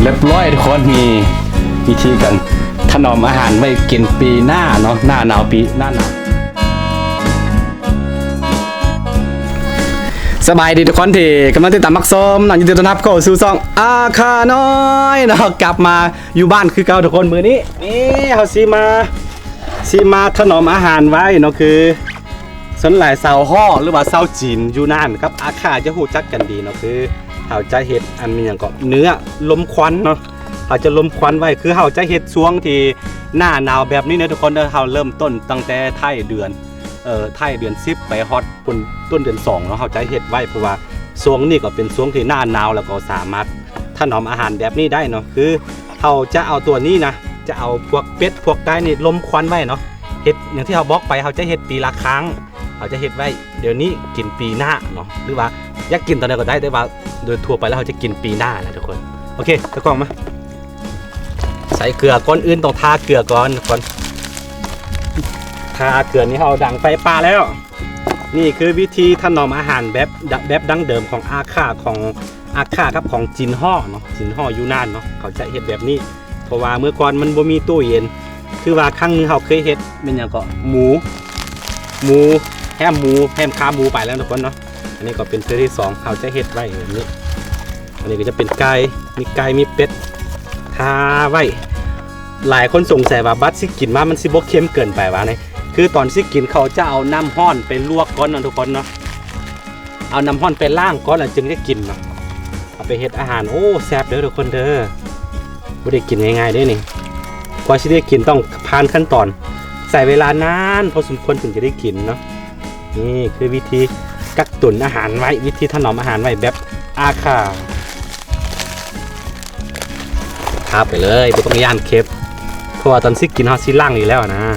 ຮຽບຮ້ອຍທຸກຄົນ ມີວິທີການຖະໜອມອາຫານໄວ້ກິນປີໜ້າເນາະ ໜ້າໜາວ ປີໜ້າໜາວ. ສະບາຍດີທຸກຄົນທີ່ກຳລັງຕິດຕາມຮັບຊົມເນາະ ຍິນດີຕ້ອນຮັບເຂົ້າສູ່ຊ່ອງອາຄານ້ອຍເນາະ ກັບມາຢູ່ບ້ານຄືເກົ່າທຸກຄົນ. ມື້ນີ້ນີ້ເຮົາຊິມາ ຊິມາຖະໜອມອາຫານໄວ້ເນາະ ຄື ສ່ວນຫຼາຍຊາວຫໍ້ ຫຼືວ່າຊາວຈີນຢູ່ນ່ານກັບອາຂ່າຈະຮູ້ຈັກກັນດີເນາະ ຄືເຮົາຈະເຮັດອັນ ແມ່ນຫຍັງເກາະ ເນື້ອລົມຄວັນເນາະ ເຮົາຈະລົມຄວັນໄວ້ ຄືເຮົາຈະເຮັດຊ່ວງທີ່ໜ້າໜາວແບບນີ້ເດີທຸກຄົນເດີ. ເຮົາເລີ່ມຕົ້ນຕັ້ງແຕ່ທ້າຍເດືອນ ເອີ ທ້າຍເດືອນສິບໄປຮອດຕົ້ນ ຕົ້ນເດືອນສອງເນາະ ເຮົາຈະເຮັດໄວ້ ເພາະວ່າຊ່ວງນີ້ກໍເປັນຊ່ວງທີ່ໜ້າໜາວ ແລ້ວກໍສາມາດຖະໜອມອາຫານແບບນີ້ໄດ້ເນາະ ຄື ເຮົາຈະເອົາຕົວນີ້ນະ ຈະເອົາພວກເປັດພວກໄກ່ນີ້ລົມຄວັນໄວ້ເນາະ. ເຮັດຢ່າງທີ່ເຮົາບອກໄປ ເຮົາຈະເຮັດປີລະຄັ້ງ ເຮົາຈະເຮັດໄວ້ດຽວນີ້ກິນປີໜ້າເນາະ ຫຼືວ່າຢາກກິນຕອນໃດກໍໄດ້ ແຕ່ວ່າໂດຍທົ່ວໄປແລ້ວເຮົາຈະກິນປີໜ້ານະທຸກຄົນ. ໂອເຄ ຕາກ້ອງມາ ໃສ່ເກືອ ກ່ອນອື່ນຕ້ອງທາເກືອກ່ອນທຸກຄົນ ທາເກືອນີ້ ເຮົາດັງໄຟປ່າແລ້ວ. ນີ້ຄືວິທີຖະໜອມອາຫານແບບ ແບບດັ້ງເດີມຂອງອາຂ່າ ຂອງອາຂ່າກັບຂອງຈີນຫໍ້ເນາະ ຈີນຫໍ້ຢູ່ນ່ານເນາະ ເຂົາຈະເຮັດແບບນີ້ ເພາະວ່າເມື່ອກ່ອນມັນບໍ່ມີຕູ້ເຢັນ. ຄືວ່າຄັ້ງໜຶ່ງເຮົາເຄີຍເຮັດ ແມ່ນຫຍັງເກາະ ໝູ ໝູ ແຮມໝູ ແຮມຂາໝູໄປແລ້ວທຸກຄົນເນາະ. ອັນນີ້ກໍເປັນເທື່ອທີສອງ ເຮົາຈະເຮັດໄວ້ແບບນີ້. ອັນນີ້ກໍຈະເປັນໄກ່ ມີໄກ່ ມີເປັດ ທາໄວ້. ຫຼາຍຄົນສົງໄສວ່າບັດຊິກິນມາມັນຊິບໍ່ເຄັມເກີນໄປຫວານີ້ ຄືຕອນຊິກິນເຂົາຈະເອົານ້ຳຮ້ອນໄປລວກກ່ອນເນາະທຸກຄົນເນາະ ເອົານ້ຳຮ້ອນໄປລ້າງກ່ອນແລ້ວຈຶ່ງໄດ້ກິນເນາະ ເອົາໄປເຮັດອາຫານ. ໂອ້ ແຊບເດີທຸກຄົນເດີ ບໍ່ໄດ້ກິນງ່າຍໆເດ້ນີ້ ກວ່າຊິໄດ້ກິນຕ້ອງຜ່ານຂັ້ນຕອນ ໃຊ້ເວລານານພໍສົມຄວນເຖິງຈະໄດ້ກິນເນາະ. ນີ້ຄືວິທີກັກຕຸນອາຫານໄວ້ ວິທີຖະໜອມອາຫານໄວ້ແບບອາຂ່າ ທາໄປເລີຍ ບໍ່ຕ້ອງຢ້ານເຄັມ ເພາະວ່າຕອນຊິກິນເຮົາຊິລ້າງຢູ່ແລ້ວນະ. ນີ້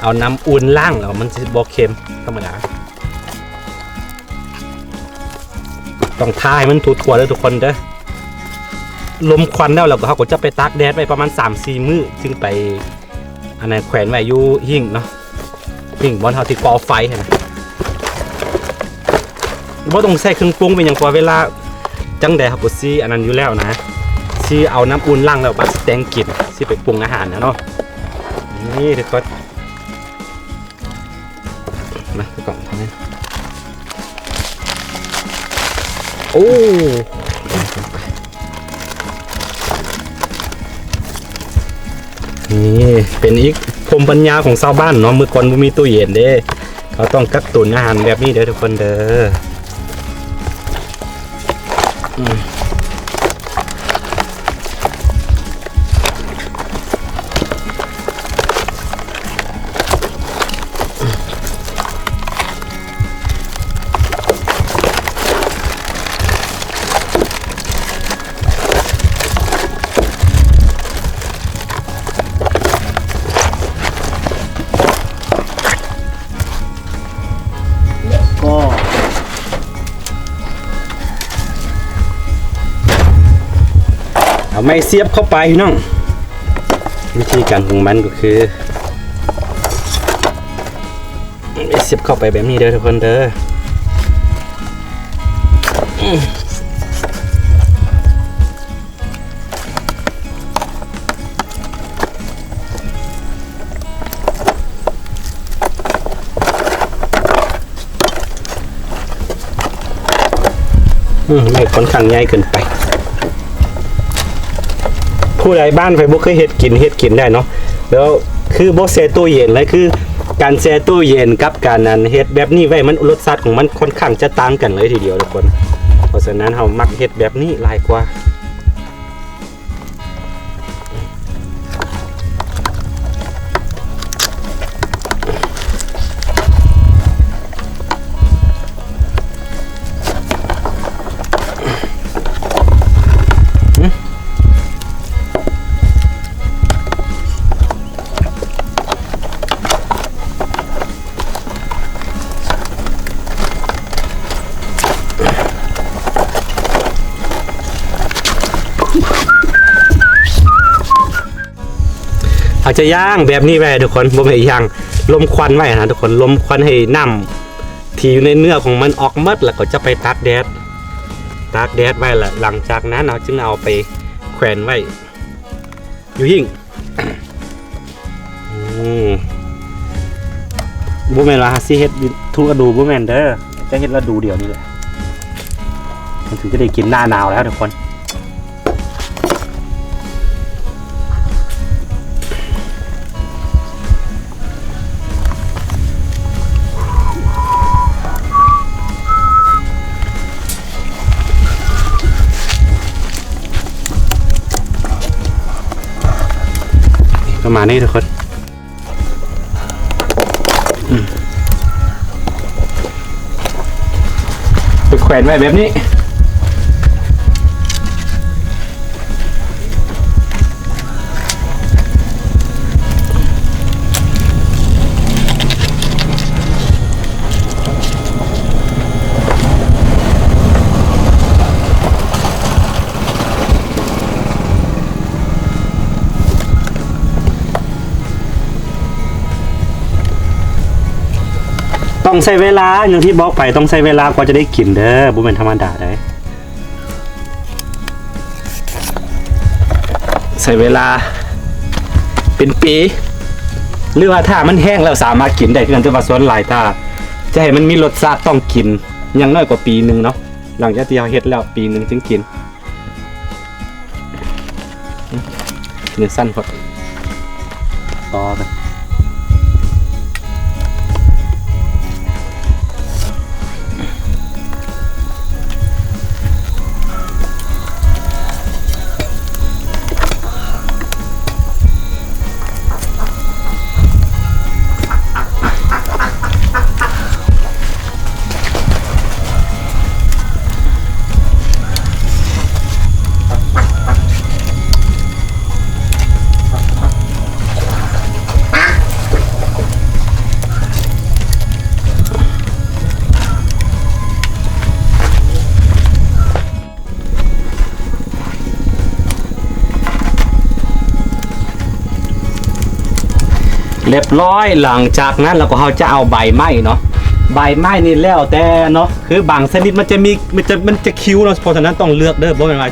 ເອົານ້ຳອຸ່ນລ້າງແລ້ວມັນຊິບໍ່ເຄັມ ທຳມະດາ ຕ້ອງທາໃຫ້ມັນທົ່ວໆເດີທຸກຄົນເດີ. ລົມຄວັນແລ້ວ ແລ້ວກໍເຮົາກໍຈະໄປຕາກແດດໄວ້ປະມານສາມສີ່ມື້ ຈຶ່ງໄປ ອັນນັ້ນແຂວນໄວ້ຢູ່ຫິ້ງເນາະ ຫິ້ງບ່ອນເຮົາຊິກໍ່ໄຟຫັ້ນນະ. ບໍ່ຕ້ອງໃສ່ເຄື່ອງປຸງເປັນຫຍັງ ເພາະວ່າເວລາຈັ່ງໃດເຮົາກໍຊິອັນນັ້ນຢູ່ແລ້ວນະ ຊິເອົານ້ຳອຸ່ນລ້າງແລ້ວບາດຊິແຕ່ງກິນ ຊິໄປປຸງອາຫານນະເນາະ. ນີ້ທຸກຄົນ ມາ ໄປກ່ອນເທົ່ານັ້ນ. ໂອ້ ນີ້ເປັນອີກພູມປັນຍາຂອງຊາວບ້ານເນາະ ເມື່ອກ່ອນບໍ່ມີຕູ້ເຢັນເດ້ ເຂົາຕ້ອງກັກຕຸນອາຫານແບບນີ້ເດີທຸກຄົນເດີ. ອືມ ເອົາໄມ້ສຽບເຂົ້າໄປພີ່ນ້ອງ ວິທີການຂອງມັນກໍຄື ສຽບເຂົ້າໄປແບບນີ້ເດີທຸກຄົນເດີ. ອືມ ມັນຂ້ອນຂ້າງໃຫຍ່ເກີນໄປ. ຜູ້ໃດບ້ານໃຜບໍ່ເຄີຍເຮັດກິນ ເຮັດກິນໄດ້ເນາະ. ແລ້ວຄືບໍ່ແຊ່ຕູ້ເຢັນເລີຍ ຄືການແຊ່ຕູ້ເຢັນກັບການອັນເຮັດແບບນີ້ໄວ້ ມັນ ລົດຊາດຂອງມັນຂ້ອນຂ້າງຈະຕ່າງກັນເລີຍທີດຽວທຸກຄົນ. ເພາະສະນັ້ນເຮົາມັກເຮັດແບບນີ້ຫຼາຍກວ່າ. ເຮົາຈະຍ່າງແບບນີ້ໄວ້ທຸກຄົນ ບໍ່ແມ່ນຍ່າງ ລົມຄວັນໄວ້ນະທຸກຄົນ ລົມຄວັນໃຫ້ນ້ຳທີ່ຢູ່ໃນເນື້ອຂອງມັນອອກໝົດ ແລ້ວກໍຈະໄປຕາກແດດ. ຕາກແດດໄວ້ລະ ຫຼັງຈາກນັ້ນເຮົາຈຶ່ງເອົາໄປແຂວນໄວ້ຢູ່ຫິ້ງ. ອືມ ບໍ່ແມ່ນວ່າເຮົາຊິເຮັດທຸກລະດູ ບໍ່ແມ່ນເດີ ຈະເຮັດລະດູດຽວນີ້ແຫຼະ ມັນເຖິງຈະໄດ້ກິນໜ້າໜາວແລ້ວທຸກຄົນ. ປະມານນີ້ທຸກຄົນ ອືມ ໄປແຂວນໄວ້ແບບນີ້. ຕ້ອງໃຊ້ເວລາ ຢ່າງທີ່ບອກໄປ ຕ້ອງໃຊ້ເວລາກວ່າຈະໄດ້ກິນເດີ ບໍ່ແມ່ນທຳມະດາໃດ. ໃຊ້ເວລາເປັນປີ ຫຼືວ່າຖ້າມັນແຫ້ງແລ້ວສາມາດກິນໄດ້ຄືກັນ ແຕ່ວ່າສ່ວນຫຼາຍຖ້າຈະໃຫ້ມັນມີລົດຊາດຕ້ອງກິນຢ່າງໜ້ອຍກວ່າປີໜຶ່ງເນາະ ຫຼັງຈາກທີ່ເຮົາເຮັດແລ້ວປີໜຶ່ງຈຶ່ງກິນ. ເນື້ອສັ້ນໂພດ ຕໍ່ໄປ. ຮຽບຮ້ອຍ ຫຼັງຈາກນັ້ນແລ້ວກໍເຮົາຈະເອົາໃບໄມ້ເນາະ ໃບໄມ້ນີ້ແລ້ວແຕ່ເນາະ ຄືບາງຊະນິດມັນຈະມີ ມັນຈະ ມັນຈະຄິວເນາະ ເພາະສະນັ້ນຕ້ອງເລືອກເດີ ບໍ່ແມ່ນວ່າ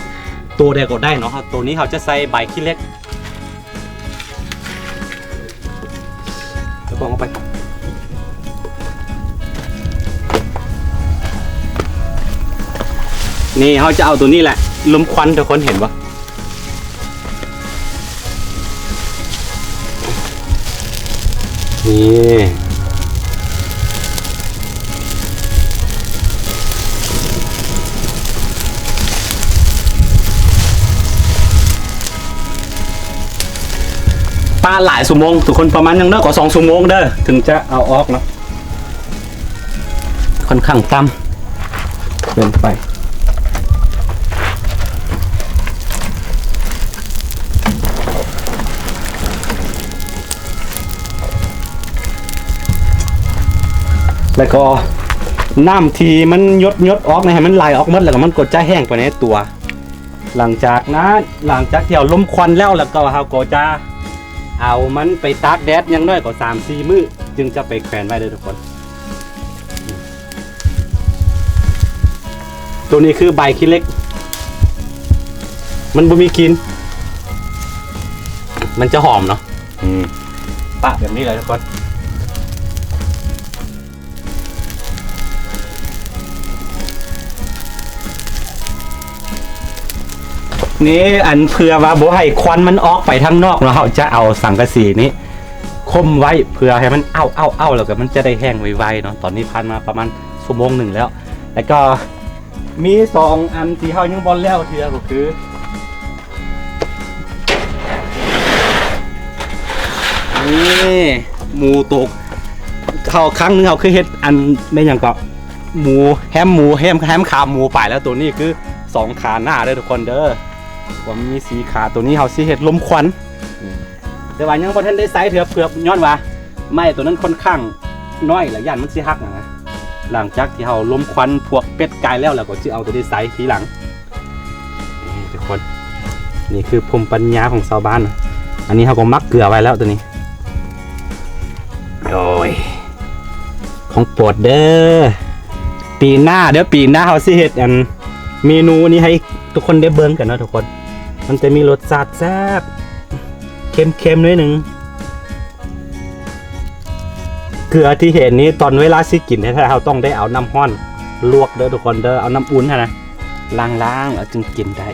ໂຕໃດກໍໄດ້ເນາະ ໂຕນີ້ເຮົາຈະໃສ່ໃບຂີ້ເຫຼັກ ແລ້ວກໍເອົາໄປ ນີ້ເຮົາຈະເອົາໂຕນີ້ແຫຼະ ລົມຄວັນ ທຸກຄົນເຫັນບໍ່? ນີ້ ປະຫຼາຍຊົ່ວໂມງທຸກຄົນ ປະມານຢ່າງໜ້ອຍກໍສອງຊົ່ວໂມງເດີ ເຖິງຈະເອົາອອກເນາະ. ຂ້ອນຂ້າງຕ່ຳເກີນໄປ ແລ້ວກໍນ້ຳທີ່ມັນຫຍົດໆອອກນີ້ ໃຫ້ມັນໄຫຼອອກໝົດ ແລ້ວກໍມັນກໍຈະແຫ້ງໄປໃນຕົວ. ຫຼັງຈາກນັ້ນ ຫຼັງຈາກທີ່ເຮົາລົມຄວັນແລ້ວ ແລ້ວກໍເຮົາກໍຈະເອົາມັນໄປຕາກແດດຢ່າງໜ້ອຍກໍສາມສີ່ມື້ ຈຶ່ງຈະໄປແຂວນໄວ້ເດີທຸກຄົນ. ໂຕນີ້ຄືໃບຂີ້ເຫຼັກ ມັນບໍ່ມີກິ່ນ ມັນຈະຫອມເນາະ. ອືມ ປະແບບນີ້ເລີຍທຸກຄົນ. ນີ້ ອັນເພື່ອວ່າບໍ່ໃຫ້ຄວັນມັນອອກໄປທາງນອກເນາະ ເຮົາຈະເອົາສັງກະສີນີ້ຄຸມໄວ້ ເພື່ອໃຫ້ມັນເອົ້າໆໆ ແລ້ວກໍມັນຈະໄດ້ແຫ້ງໄວໆເນາະ. ຕອນນີ້ຜ່ານມາປະມານຊົ່ວໂມງໜຶ່ງແລ້ວ ແລ້ວກໍມີສອງອັນທີ່ເຮົາຍັງບໍ່ແລ້ວເທື່ອ ກໍຄື ນີ້ ໝູຕົກ ເຮົາ ຄັ້ງໜຶ່ງເຮົາເຄີຍເຮັດອັນແມ່ນຫຍັງເກາະ ໝູ ແຮມໝູ ແຮມ ແຮມຂາໝູໄປແລ້ວ ໂຕນີ້ຄືສອງຂາໜ້າເດີທຸກຄົນເດີ ວ່າມັນມີສີ່ຂາ. ໂຕນີ້ເຮົາຊິເຮັດລົມຄວັນ ແຕ່ວ່າຍັງບໍ່ທັນໄດ້ໃສ່ເທື່ອ ເພື່ອ ຍ້ອນວ່າໄມ້ໂຕນັ້ນຂ້ອນຂ້າງນ້ອຍ ແລ້ວຢ້ານມັນຊິຫັກນະ. ຫຼັງຈາກທີ່ເຮົາລົມຄວັນພວກເປັດໄກ່ແລ້ວ ແລ້ວກໍຊິເອົາໂຕນີ້ໃສ່ທີຫຼັງ. ນີ້ທຸກຄົນ ນີ້ຄືພູມປັນຍາຂອງຊາວບ້ານ. ອັນນີ້ເຮົາກໍໝັກເກືອໄວ້ແລ້ວໂຕນີ້. ໂອ້ຍ ຂອງໂປດເດີ ປີໜ້າເດີ ປີໜ້າເຮົາຊິເຮັດອັນ ເມນູນີ້ໃຫ້ທຸກຄົນໄດ້ເບິ່ງກັນເນາະທຸກຄົນ ມັນຈະມີລົດຊາດແຊບ ເຄັມໆ ໜ້ອຍໜຶ່ງ. ເກືອທີ່ເຫັນນີ້ ຕອນເວລາຊິກິນແທ້ໆ ເຮົາຕ້ອງໄດ້ເອົານ້ຳຮ້ອນລວກເດີທຸກຄົນເດີ ເອົານ້ຳອຸ່ນຫັ້ນນະ ລ້າງໆ ແລ້ວຈຶ່ງກິນໄດ້.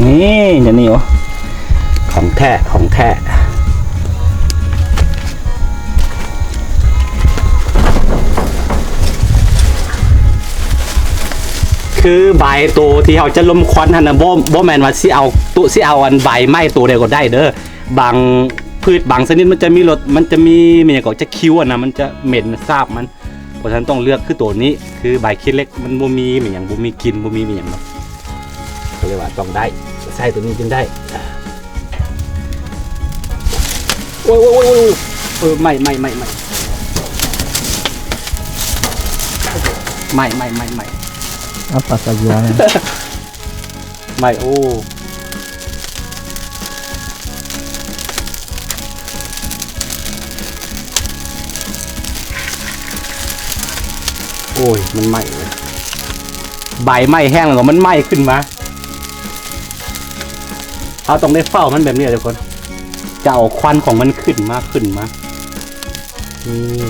ນີ້ ແນວນີ້ ໂອ ຂອງແທ້ ຂອງແທ້. ຄືໃບໂຕທີ່ເຮົາຈະລົມຄວັນຫັ້ນນະ ບໍ່ ບໍ່ແມ່ນວ່າຊິເອົາໂຕ ຊິເອົາອັນໃບໄມ້ໂຕດຽວກໍໄດ້ເດີ. ບາງພືດບາງຊະນິດມັນຈະມີລົດ ມັນຈະມີ ແມ່ນຫຍັງກໍ ຈະຄິວຫັ້ນນະ ມັນຈະເໝັນສາບມັນ. ເພາະສະນັ້ນຕ້ອງເລືອກຄືໂຕນີ້ ຄືໃບຂີ້ເຫຼັກ ມັນບໍ່ມີແມ່ນຫຍັງ ບໍ່ມີກິ່ນ ບໍ່ມີແມ່ນຫຍັງເນາະ ກໍເລີຍວ່າຕ້ອງໄດ້ ໃຊ້ໂຕນີ້ຈຶ່ງໄດ້. ໂອ້ຍ ໂອ້ຍ ໂອ້ຍ ໂອ້ຍ ເອີ ໄໝ້ ໄໝ້ ໄໝ້ ໄໝ້ ໄໝ້ ໄໝ້ ໄໝ້ ໄໝ້ ເອົາປາກກະເຢຍ ໄໝ້ ໂອ້ ໂອ້ຍ ມັນໄໝ້ເວີຍ ໃບໄມ້ແຫ້ງແລ້ວກໍມັນໄໝ້ຂຶ້ນມາ. ເຮົາຕ້ອງໄດ້ເຝົ້າມັນແບບນີ້ແຫຼະທຸກຄົນ ຈະເອົາຄວັນຂອງມັນຂຶ້ນມາ ຂຶ້ນມາ ນີ້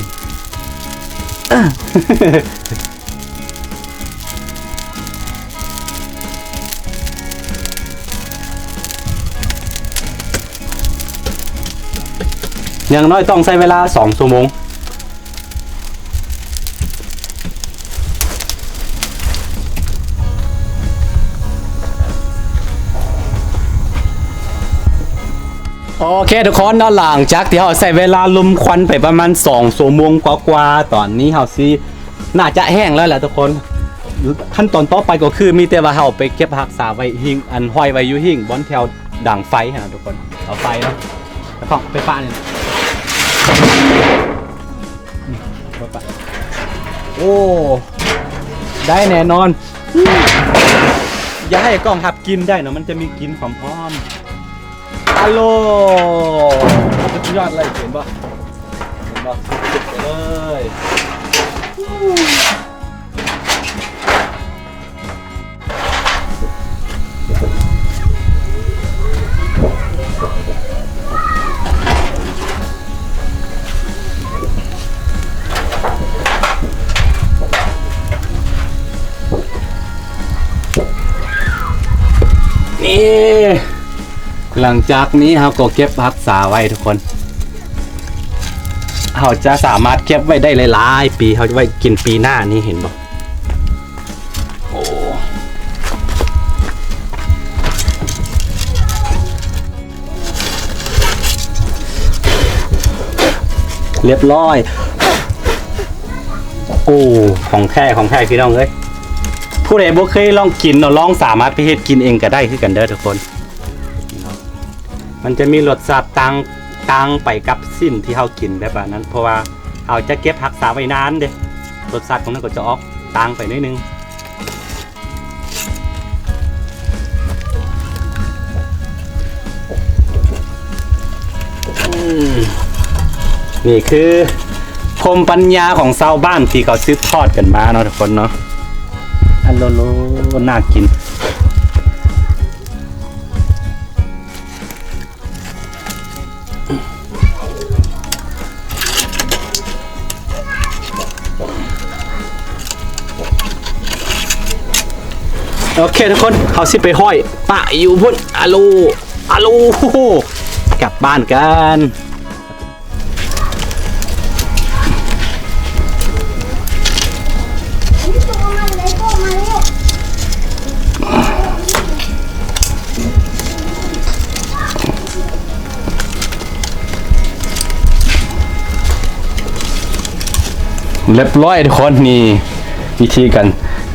ຢ່າງໜ້ອຍຕ້ອງໃຊ້ເວລາສອງຊົ່ວໂມງ. ໂອເຄທຸກຄົນເນາະ ຫຼັງຈາກທີ່ເຮົາໃຊ້ເວລາລົມຄວັນໄປປະມານສອງຊົ່ວໂມງກວ່າໆ ຕອນນີ້ເຮົາຊິ ໜ້າຈະແຫ້ງແລ້ວແຫຼະທຸກຄົນ. ຂັ້ນຕອນຕໍ່ໄປກໍຄືມີແຕ່ວ່າເຮົາໄປເກັບຮັກສາໄວ້ຫິ້ງ ອັນຫ້ອຍໄວ້ຢູ່ຫິ້ງບ່ອນແຖວດັງໄຟຫັ້ນນະທຸກຄົນ. ເອົາໄຟເນາະ ໄປເອົາໄຟຟ້ານີ້ ອືມ ໄຟຟ້າ ໂອ້ ໄດ້ແນ່ນອນ. ຢ່າໃຫ້ກ້ອງຮັບກິ່ນໄດ້ເນາະ ມັນຈະມີກິ່ນຫອມໆ. ອາໂລ ສຸດຍອດເລີຍ ເຫັນບໍ່ ເຫັນບໍ່ ສຸດໄປເລີຍ. ນີ້ ຫຼັງຈາກນີ້ເຮົາກໍເກັບຮັກສາໄວ້ທຸກຄົນ ເຮົາຈະສາມາດເກັບໄວ້ໄດ້ຫຼາຍໆປີ ເຮົາໄວ້ກິນປີໜ້ານີ້ ເຫັນບໍ່? ໂອ້ ລຽບຮ້ອຍ. ໂອ້ ຂອງແທ້ ຂອງແທ້ພີ່ນ້ອງເອີຍ ຜູ້ໃດບໍ່ເຄີຍລອງກິນເນາະ ລອງສາມາດໄປເຮັດກິນເອງກໍໄດ້ຄືກັນເດີທຸກຄົນ. ມັນຈະມີລົດຊາດຕ່າງ ຕ່າງໄປກັບຊີ້ນທີ່ເຮົາກິນແບບວ່ານັ້ນ ເພາະວ່າເຮົາຈະເກັບຮັກສາໄວ້ນານເດ້ ລົດຊາດຂອງມັນກໍຈະອອກຕ່າງໄປໜ້ອຍໜຶ່ງ. ອືມ ນີ້ຄືພູມປັນຍາຂອງຊາວບ້ານທີ່ເຂົາສືບທອດກັນມາເນາະທຸກຄົນເນາະ. ອັນໂລໂລ ໜ້າກິນ. ໂອເຄທຸກຄົນ ເຮົາຊິໄປຫ້ອຍປະຢູ່ພຸ້ນ. ອາໂລ ອາໂລ ກັບບ້ານກັນ. ລຽບຮ້ອຍທຸກຄົນ ນີ້ວິທີການ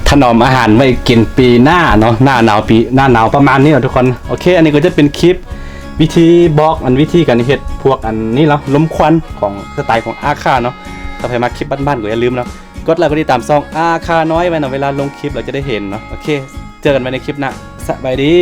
ຖະໜອມອາຫານໄວ້ກິນປີໜ້າເນາະ ໜ້າໜາວປີ ໜ້າໜາວປະມານນີ້ເນາະທຸກຄົນ. ໂອເຄ ອັນນີ້ກໍຈະເປັນຄລິບ ວິທີບອກ ອັນ ວິທີການເຮັດພວກອັນນີ້ເນາະ ລົມຄວັນຂອງສະໄຕຂອງອາຄາເນາະ. ຖ້າໃຜມັກຄລິບບ້ານໆ ກໍຢ່າລືມເນາະ ກົດໄລກົດຕິດຕາມຊ່ອງອາຄານ້ອຍໄວ້ເນາະ ເວລາລົງຄລິບແລ້ວຈະໄດ້ເຫັນເນາະ. ໂອເຄ ເຈີກັນໃໝ່ໃນຄລິບໜ້າ ສະບາຍດີ.